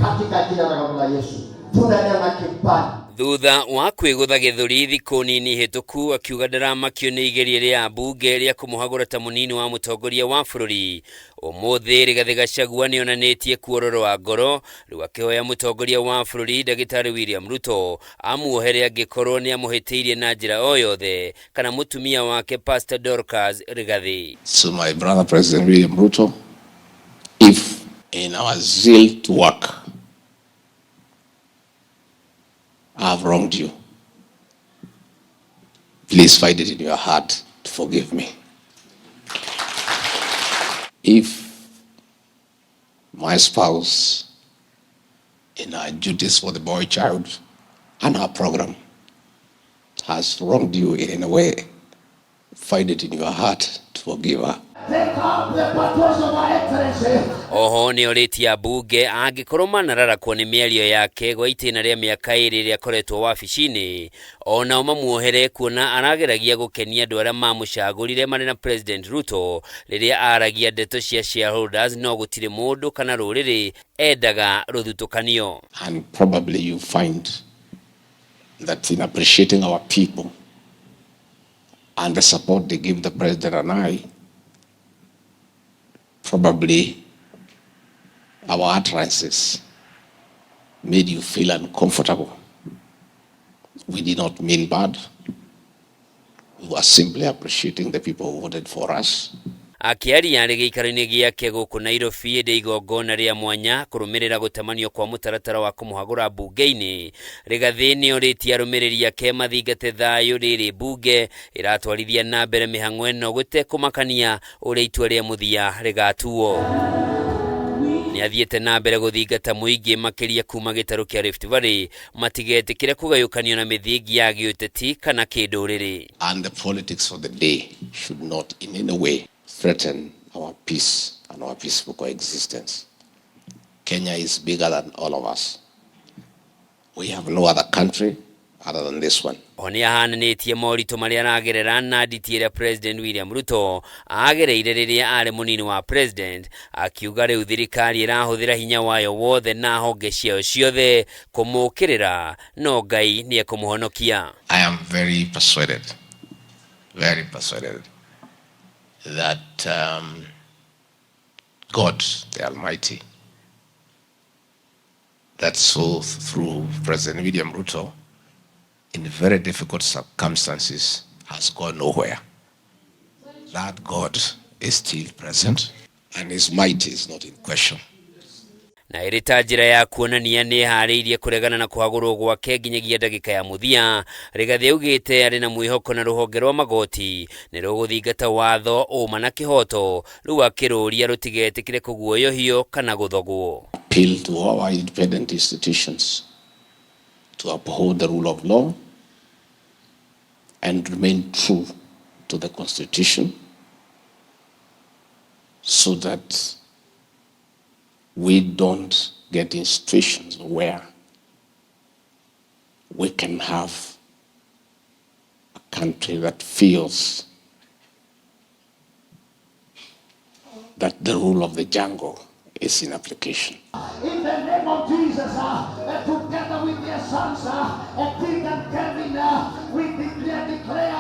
Katika jina la Yesu tunanena kibali. Thutha wa kwĩgũtha gĩthũri thikũ nini hĩtũku akiuga ndaramakio nĩ igeria rĩa ambunge rĩa kũmũhagũra ta mũnini wa mũtongoria wa bũrũri. Ũmũthĩ Rigathĩ Gachagua nĩonanĩtie kuororoa ngoro rĩu akĩhoya mũtongoria wa bũrũri Ndagĩtarĩ William Ruto amuohere angĩkorwo nĩamũhĩtĩirie na njĩra o yothe kana mũtumia wake Pastor Dorcas Rigathĩ. So my brother President William Ruto, if in our zeal to work I have wronged you, please find it in your heart to forgive me. If my spouse, in her duties for the boy child and her program, has wronged you in any way, find it in your heart to forgive her. Take up the battles of our excellency. Oho nĩorĩtie ambunge angĩkorwo manararakwo nĩ mĩario yake gwa itĩna rĩa mĩaka ĩrĩ ĩrĩa akoretwo wabici-inĩ onao mamuohere kuona arageragia gũkenia andũ arĩa mamũcagũrire marĩ na President Ruto rĩrĩa aragia ndeto cia shareholders no gũtirĩ mũndũ kana rũrĩrĩ endaga rũthutũkanio. And probably you find that in appreciating our people and the support they give the president and I, probably our utterances made you feel uncomfortable. We did not mean bad. We were simply appreciating the people who voted for us. Akĩaria arĩ gĩikaro-inĩ gĩake gũkũ Nairobi hĩndĩ igongona rĩa mwanya kũrũmĩrĩra gũtamanio kwa mũtaratara wa kũmũhagũra mbunge-inĩ, Rigathĩ nĩorĩtie arũmĩrĩri ake mathingate thayũ rĩrĩ mbunge ĩratwarithia na mbere mĩhang'o ĩno gũtekũmakania ũrĩa itua rĩa mũthia rĩgatuo. Nĩathiĩte na mbere gũthingata mũingĩ makĩria kuma gĩtarũ kĩa Rift Valley matigetĩkĩre kũgayũkanio na mĩthingi ya gĩũteti kana kĩndũrĩrĩ. And the politics of the day should not in any way threaten our peace and our peaceful coexistence. Kenya is bigger than all of us. We have no other country other than this one. Oho nĩahananĩtie moritũ marĩa aragerera na nditi ĩrĩa President William Ruto agereire rĩrĩa arĩ mũnini wa President, akiuga rĩu thirikari ĩrahũthĩra hinya wayo wothe na honge ciayo ciothe kũmũkĩrĩra no Ngai nĩekũmũhonokia. I am very persuaded that God, the Almighty, that saw through President William Ruto in very difficult circumstances has gone nowhere. That God is still present and his might is not in question. Na ĩrĩ ta njĩra ya kuonania nĩĩharĩirie kũregana na kũhagũrwo gwake nginyagia ndagĩka ya mũthia, Rigathĩ augĩte arĩ na mwĩhoko na rũhonge rwa magoti nĩ rũgũthingata watho, ũma na kĩhoto, rĩu akĩrũria rũtigetĩkĩre kũguoyohio kana gũthogwo. Appeal to our independent institutions to uphold the rule of law and remain true to the Constitution so that we don't get in situations where we can have a country that feels that the rule of the jungle is in application. In the name of Jesus, and together with their sons, and King and Kevin, we declare